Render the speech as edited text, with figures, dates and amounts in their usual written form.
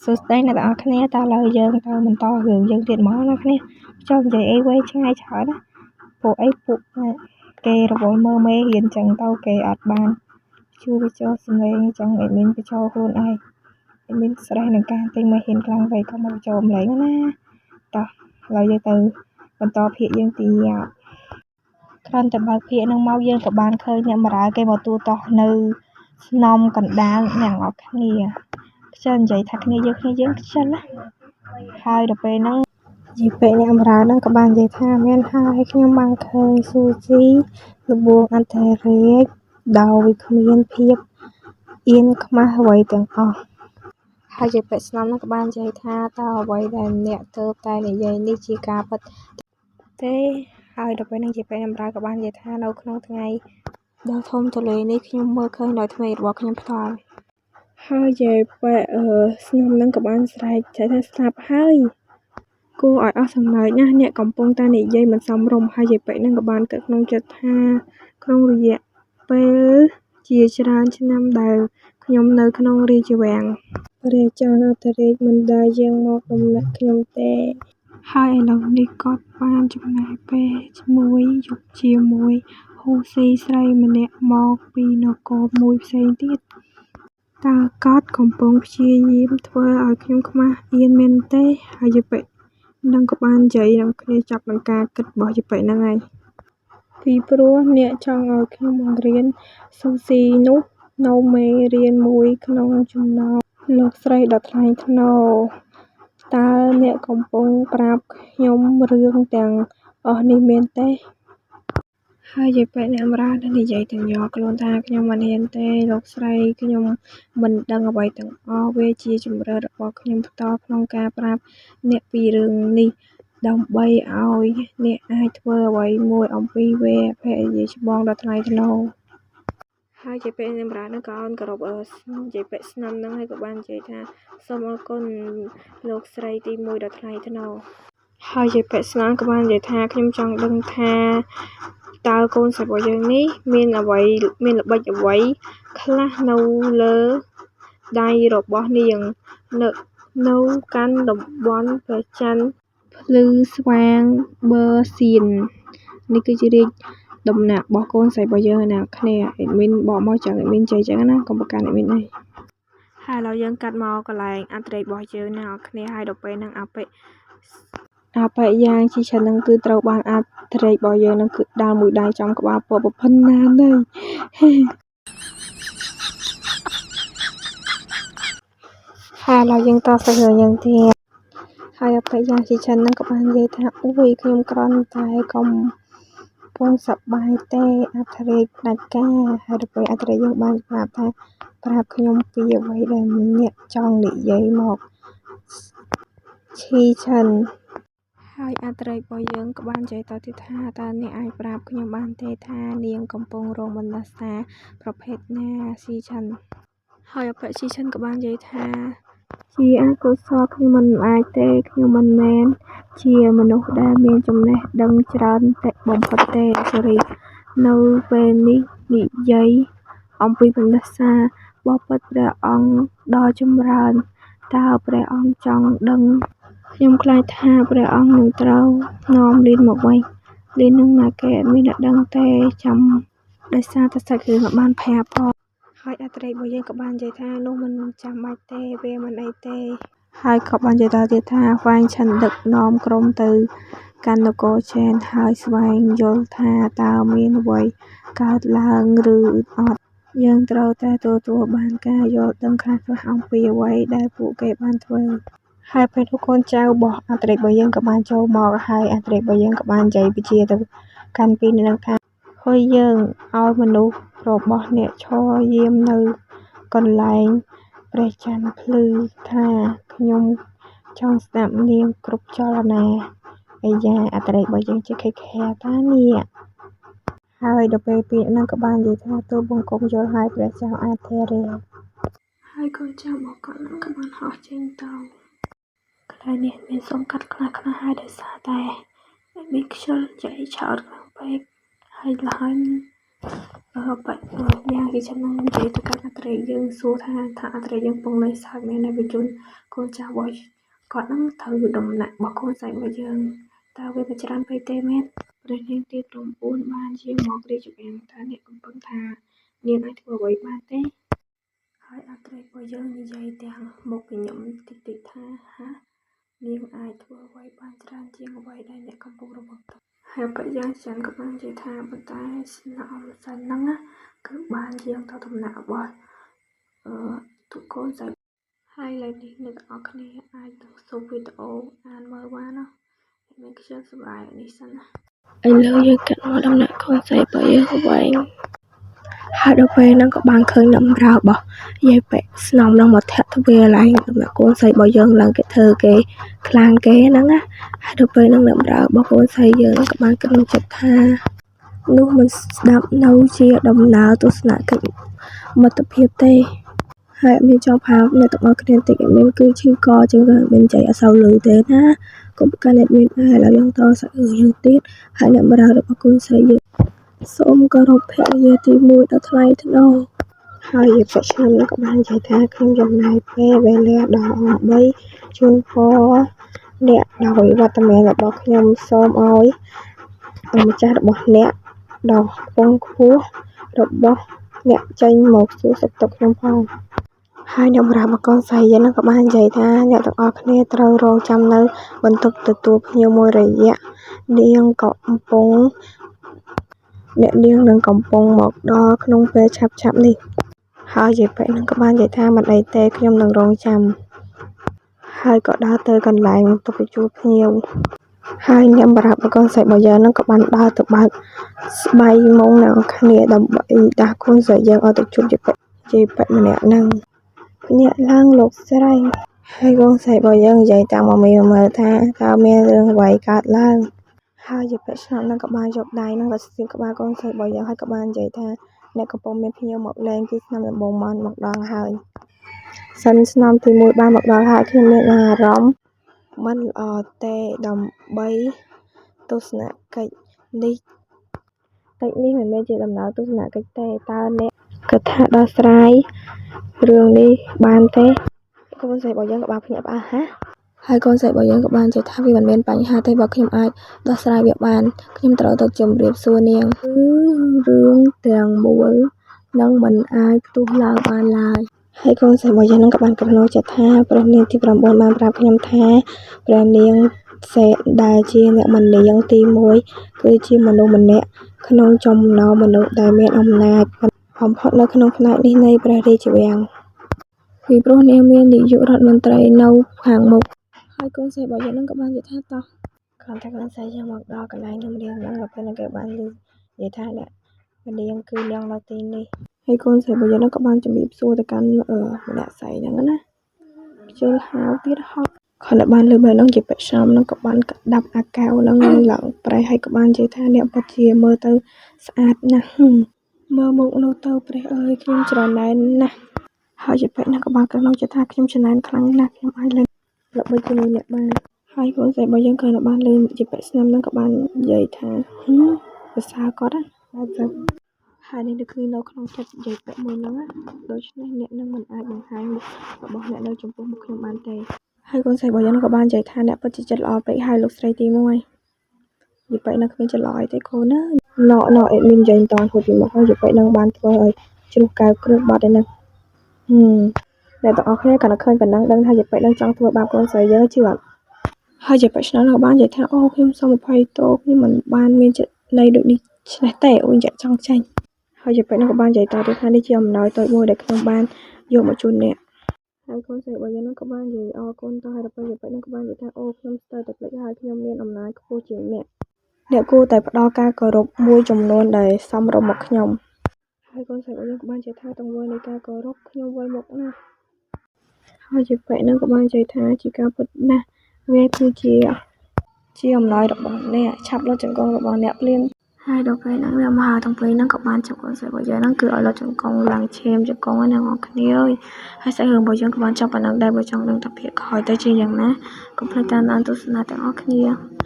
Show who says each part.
Speaker 1: សួស្តីអ្នកទាំងអស់គ្នាតើឥឡូវយើងទៅបន្តរឿងយើងទៀតមកណាគ្នាចង់និយាយអីវែងឆ្ងាយច្រើនណាពួកអីពួកគេរវល់មើលមេរៀនចឹងទៅគេអត់បានជួយបញ្ចូលសំឡេងចឹង admin បញ្ចូលខ្លួនឯង admin ស្រេះនឹងការទិញមេរៀនខ្លាំងពេកក៏មកបញ្ចូលសំឡេងណាតោះឥឡូវយើងទៅបន្តភាគយើងទៀតគ្រាន់តែបើកភាគនឹងមកយើងក៏បានឃើញអ្នកបម្រើគេមកទូទាស់នៅស្នំកណ្ដាលអ្នកនរគ្នាខ្ជិលនិយាយថាគ្នាយើងគ្នាយើងខ្ជិលណាហើយដល់ពេលហ្នឹងនិយាយពេលអ្នកបម្រើហ្នឹងក៏បាននិយាយថាមានហើយខ្ញុំបានឃើញស៊ូស៊ីល្បួងអន្តរាជដោយគ្មានភាពអៀនខ្មាស់អ្វីទាំងអស់ហើយជាពាក្យស្នំហ្នឹងក៏បាននិយាយថាតើអ្វីដែលអ្នកទើបតែនិយាយនេះជាការពិតទេហើយដល់ពេលហ្នឹងជាពាក្យអ្នកបម្រើក៏បាននិយាយថានៅក្នុងថ្ងៃដ៏ធំទូលាយនេះខ្ញុំមើលឃើញដោយភ្នែករបស់ខ្ញុំផ្ទាល់ហើយយាយប៉ែស្នំហ្នឹងក៏បានស្រែកចែកថាស្លាប់ហើយគួរឲ្យអស់សំណើចណាស់អ្នកកំពុងតែនិយាយមិនសមរម្យហើយយាយប៉ែហ្នឹងក៏បានគិតក្នុងចិត្តថាក្នុងរយៈពេលជាច្រើនឆ្នាំដែលខ្ញុំនៅក្នុងរាជវាំងព្រះចៅអធិរាជមិនដែលយាងមកដំណាក់ខ្ញុំទេហើយឥឡូវនេះគាត់បានចំណាយពេលមួយយប់ជាមួយហ៊ូស៊ីស្រីម្នាក់មកពីនគរមួយផ្សេងទៀតតើគាត់កំពុងព្យាយាមធ្វើឲ្យខ្ញុំខ្មាស់អៀនមែនទេហើយយាយប៉ិនឹងក៏បាននិយាយនឹងគ្នាចាប់នឹងការគិតរបស់យាយប៉ិហ្នឹងហើយពីព្រោះអ្នកចង់ឲ្យខ្ញុំបង្រៀនស៊ូស៊ីនោះនៅមេរៀនមួយក្នុងចំណោមលោកស្រីដ៏ថ្លៃថ្នូរតើអ្នកកំពុងប្រាប់ខ្ញុំរឿងទាំងអស់នេះមែនទេហើយយាយប៉ែអ្នកបម្រើនឹងនិយាយទាំងញ័រខ្លួនថាខ្ញុំមិនហ៊ានទេលោកស្រីខ្ញុំមិនដឹងអ្វីទាំងអស់វាជាជម្រើសរបស់ខ្ញុំផ្ទាល់ក្នុងការប្រាប់អ្នកពីរឿងនេះដើម្បីឲ្យអ្នកអាចធ្វើអ្វីមួយអំពីវាភរិយាច្បងដ៏ថ្លៃថ្នូរហើយយាយប៉ែអ្នកបម្រើនឹងក៏អោនគោរពយាយប៉ែស្នំនឹងហើយក៏បាននិយាយថាសូមអរគុណលោកស្រីទី1ដ៏ថ្លៃថ្នូរហើយយាយប៉ែស្នំក៏បាននិយាយថាខ្ញុំចង់ដឹងថាតើកូនស្រីរបស់យើងនេះមានអ្វីមានល្បិចអ្វីខ្លះនៅលើដៃរបស់នាងនៅកាន់តំបន់ព្រះច័ន្ទភ្លឺស្វាងបឺសៀននេះគឺជារាជដំណាក់របស់កូនស្រីរបស់យើងណាគ្នា admin បកមកចឹង admin ចេះចឹងណាកុំប្រកាន់ admin អីហើយឥឡូវយើងកាត់មកកន្លែងអន្តររបស់យើងណាគ្នាហើយដល់ពេលហ្នឹងអាប៉ិយ៉ាងជាច្រើនហ្នឹងគឺត្រូវបានអន្តររបស់យើងហ្នឹងគឺដាល់មួយដៃចំក្បាលពណ៌ប្រផិនណានេះហើយឥឡូវយើងតសាច់រឿងយើងទៀតហើយអភិយ៉ាងជាច្រើនហ្នឹងក៏បាននិយាយថាអួយខ្ញុំគ្រាន់តែកំពុងសប្បាយទេអធិរាជផ្ដាច់ការហើយដល់ពេលអធិរាជយើងបានប្រាប់ថាប្រាប់ខ្ញុំពីអ្វីដែលអ្នកចង់និយាយមកឈីឈិនហើយអធិរាជរបស់យើងក៏បាននិយាយតទៀតថាតើអ្នកអាចប្រាប់ខ្ញុំបានទេថានាងកំពុងរងបណ្ដាសាប្រភេទណាស៊ីឈិនហើយអភិស៊ីឈិនក៏បាននិយាយថាជាអកុសលខ្ញុំមិនអាចទេខ្ញុំមិនមែនជាមនុស្សដែលមានចំណេះដឹងច្រើនតែបំផុតទេសូរីនៅពេលនេះនិយាយអំពីបណ្ដាសាបបិទ្ធព្រះអង្គដ៏ចម្រើនតើព្រះអង្គចង់ដឹងខ្ញុំខ្លាចថាព្រះអង្គនឹងត្រូវនាំលីនមកវិញលីននឹងណាគេអត់មានអ្នកដឹងទេចាំដោយសារតែសាច់រឿងអត់បានប្រាប់ផងហើយអត្ថន័យរបស់យើងក៏បាននិយាយថានោះមិនចាំបាច់ទេវាមិនអីទេហើយក៏បាននិយាយតទៀតថាហ្វាងឆិនដឹកនាំក្រុមទៅកាន់នគរចេនហើយស្វែងយល់ថាតើមានអ្វីកើតឡើងឬអត់យើងត្រូវតែទទួលបានការយល់ដឹងខ្លះៗអំពីអ្វីដែលពួកគេបានធ្វើហើយពេលនោះកូនចៅរបស់អន្តរិយរបស់យើងក៏បានចូលមកហើយអន្តរិយរបស់យើងក៏បាននិយាយវិជាទៅកាន់ពីនឹងថាហើយយើងឲ្យមនុស្សរបស់អ្នកឈរយាមនៅកន្លែងព្រះច័ន្ទភ្លឺថាខ្ញុំចង់ស្ដាប់នាងគ្រប់ចលនាអាយ៉ាអន្តរិយរបស់យើងជាខេខេតានេះហើយដល់ពេលពីនឹងក៏បាននិយាយថាទូបង្គំយល់ហើយព្រះចៅអធិរាជហើយកូនចៅរបស់គាត់នឹងក៏បានហោះចេញទៅកន្លែងនេះមានសុំកាត់ខ្លះៗហើយដោយសារតែមានខ្ជិលចៃឆោតខ្លាំងពេកហើយលហើយ បយ៉ាងជាឆ្នាំនិយាយទៅកាន់អត្រេកយើងសួរថាអត្រេកយើងពងលេងសើចមែនហើយបញ្ជូនកូនចៅរបស់គាត់នឹងត្រូវដំណាក់របស់កូនស្រីរបស់យើងតើវាមិនច្រើនពេកទេមែនព្រះនាងទី9បានយាងមករាជវាំងតើអ្នកកំពុងថានាងអាចធ្វើអ្វីបានទេហើយអត្រេករបស់យើងនិយាយទាំងមុខញញឹមតិចតិចថាហានាងអាចធ្វើអ្វីបានច្រើនជាងអ្វីដែលអ្នកកំពុងរំពឹងទុកហើយបយ៉ាងច័ន្ទក៏បាននិយាយថាប៉ុន្តែស្នំសិនហ្នឹងគឺបានយាងទៅដំណាក់របស់អឺទុកកូនស្រីហើយឥឡូវនេះអ្នកទាំងអស់គ្នាអាចនឹងស៊ុបវីដេអូអានមើលបានណាមានខ្ញុំសម្រាប់នេះសិនណាឥឡូវយើងកាត់មកដំណាក់កូនស្រីរបស់យើងវិញហើយដល់ពេលហ្នឹងក៏បានឃើញដំរើរបស់យាយប៉ែស្នំនឹងមកធាក់ទ្វារឡើងដំណាក់កូនស្រីរបស់យើងឡើងគេធ្វើគេខ្លាំងគេហ្នឹងណាហើយដល់ពេលហ្នឹងដំរើរបស់កូនស្រីយើងក៏បានគិតក្នុងចិត្តថានោះមិនស្ដាប់នៅជាដំណើរទស្សនកិច្ចមិត្តភាពទេហើយអត់មានចង់ប្រាប់អ្នកទាំងអស់គ្នាតិចអត់មានគឺឈឺកជាងទៅអត់មានចៃអត់សូវលឺទេណាកុំកាន់អ្នកមានដែរឥឡូវយើងតសាច់រឿងយើងទៀតហើយអ្នកបម្រើរបស់កូនស្រីយើងសូមគោរពភរិយាទី1ដ៏ថ្លៃថ្នូរហើយយាយប្រាក់ឆ្នាំនេះក៏បាននិយាយថាខ្ញុំចំណាយពេលវេលាដល់ដើម្បីជូនពរអ្នកដោយវត្តមានរបស់ខ្ញុំសូមឲ្យម្ចាស់របស់អ្នកដ៏ខ្ពង់ខ្ពស់របស់អ្នកចេញមកសួរសុខទុក្ខខ្ញុំផងហើយអ្នកបម្រើបកូនស្រីយើងនឹងក៏បាននិយាយថាអ្នកទាំងអស់គ្នាត្រូវរងចាំនៅបន្ទប់ទទួលភ្ញៀវមួយរយៈនាងក៏កំពុងអ្នកនាងនឹងកំពុងមកដល់ក្នុងពេលឆាប់ៗនេះហើយយាយប៉ែនឹងក៏បាននិយាយថាមិនអីទេខ្ញុំនឹងរងចាំហើយក៏ដើរទៅកន្លែងបន្ទប់ទទួលភ្ញៀវហើយអ្នកបម្រើបកូនស្រីរបស់យើងនឹងក៏បានដើរទៅបើកស្បៃមុងអ្នកគ្នាដើម្បីដាស់កូនស្រីយើងឲ្យទៅជួបយាយប៉ែម្នាក់ហ្នឹងភ្ញាក់ឡើងលោកស្រីហើយកូនស្រីរបស់យើងនិយាយតាមមកមីមើលថាតើមានរឿងអ្វីកើតឡើងហើយយាយប៉ែឆ្នាំនឹងក៏បានយកដៃនឹងទៅស្ទាបក្បាលកូនស្រីរបស់យើងហើយក៏បាននិយាយថាអ្នកកំពុងមានភ្ញៀវមកលេងគឺឆ្នាំដំបូងបានមកដល់ហើយសិនឆ្នាំទី1បានមកដល់ហើយខ្ញុំមានអារម្មណ៍មិនល្អទេដើម្បីទស្សនកិច្ចនេះកិច្ចនេះមិនមែនជាដំណើរទស្សនកិច្ចទេតើអ្នកគិតថាដោះស្រាយរឿងនេះបានទេកូនស្រីរបស់យើងក៏បានភ្ញាក់ផ្អើលហាហើយកូនស្រីរបស់យើងក៏បាននិយាយថាវាមិនមានបញ្ហាទេបើខ្ញុំអាចដោះស្រាយវាបានខ្ញុំត្រូវទៅជម្រាបសួរនាងគឺរឿងទាំងមូលនឹងមិនអាចផ្ទុះឡើងបានឡើយហើយកូនស្រីរបស់យើងនឹងក៏បានកំណត់ចិត្តថាព្រះនាងទី9បានប្រាប់ខ្ញុំថាព្រះនាងសេដែលជាអ្នកមនាងទី1គឺជាមនុស្សម្នាក់ក្នុងចំណោមមនុស្សដែលមានអំណាចបំផុតនៅក្នុងផ្នែកនេះនៃព្រះរាជវាំងពីព្រោះនាងមាននាយករដ្ឋមន្ត្រីនៅខាងមុខហើយកូនស្រីរបស់យើងនឹងក៏បាននិយាយថាតោះគ្រាន់តែកូនស្រីយើងមកដល់កន្លែងខ្ញុំរៀនហ្នឹងដល់ពេលហ្នឹងគេបានឮនិយាយថាអ្នកមនាងគឺនាងនៅទីនេះហើយកូនស្រីរបស់យើងនឹងក៏បានជម្រាបសួរទៅកាន់ម្នាក់ស្រីហ្នឹងណាខ្ជិលហាវទៀតហត់គ្រាន់តែបានលើបែបហ្នឹងជាបិសំហ្នឹងក៏បានក្តាប់អាកែវហ្នឹងឡើងប្រេះហើយក៏បាននិយាយថាអ្នកពិតជាមើលទៅស្អាតណាស់មើលមុខនោះទៅព្រះអើយខ្ញុំច្រណែនណាស់ហើយជាពេកហ្នឹងក៏បានកំណត់ចិត្តថាខ្ញុំច្រណែនខ្លាំងណាស់ខ្ញុំអាចលេងល្បិចជាមួយអ្នកបានហើយកូនស្រីរបស់យើងក៏បានលើជាពេកស្នាមហ្នឹងក៏បាននិយាយថាភាសាគាត់ណាបែបទៅហើយនេះគឺនៅក្នុងចិត្តនិយាយពេកមួយហ្នឹងណាដូច្នេះអ្នកនឹងមិនអាចបង្ហាញមុខរបស់អ្នកនៅចំពោះមុខខ្ញុំបានទេហើយកូនស្រីរបស់យើងក៏បាននិយាយថាអ្នកពិតជាចិត្តល្អពេកហើយលោកស្រីទី1និយាយពេកនៅគ្មានចិត្តល្អអីទេកូនណាណណអេដមីននិយាយមិនតាន់ហួចពីមកហើយនិយាយពេកនឹងបានធ្វើឲ្យជ្រុះកែវគ្រឿងបាត់ឯហ្នឹងអ្នកទាំងអស់គ្នាគាត់តែឃើញប៉ុណ្ណឹងដឹងថាយាយពេកនឹងចង់ធ្វើបាបកូនស្រីយើងជឿអត់ហើយយាយពេកឆ្នាំក៏បាននិយាយថាអូខ្ញុំសូមអភ័យទោសខ្ញុំមិនបានមានចិត្តន័យដូចនេះឆ្នេះទេអូយយ៉ាចង់ចាញ់ហើយយាយពេកនឹងក៏បាននិយាយតទៅថានេះជាអំណោយតូចមួយដែលខ្ញុំបានយកមកជូនអ្នកហើយកូនស្រីរបស់យើងនឹងក៏បាននិយាយអរគុណទៅហើយដល់ពេលយាយពេកនឹងក៏បាននិយាយថាអូខ្ញុំស្ទើរតែភ្លេចហើយខ្ញុំមានអំណាចខ្ពស់ជាងអ្នកអ្នកគួរតែផ្ដល់ការគោរពមួយចំនួនដែលសមរម្យមកខ្ញុំហើយកូនស្រីរបស់យើងក៏បាននិយាយថាទង្វើនៃការគោរពខ្ញុំវិលមុខណាស់ហើយយាយពេកនឹងក៏បាននិយាយថាជាការពិតណាស់វាគឺជាជាអំណោយរបស់អ្នកឆាប់លុតជង្គង់របស់អ្នកភ្លាមហើយដល់ពេលហ្នឹងវាមកទាំងពីរហ្នឹងក៏បានចាប់កូនស្រីរបស់យើងហ្នឹងគឺឲ្យលុតជង្គង់ឡើងឈាមជង្គង់ហ្នឹងអ្នកនរគ្នាអើយហើយសាច់រឿងរបស់យើងក៏បានចប់ប៉ុណ្ណឹងដែរបើចង់ដឹងថាភាគក្រោយទៅជាយ៉ាងណាកុំភ្លេចតាមដានទស្សនាទាំងអស់គ្នា។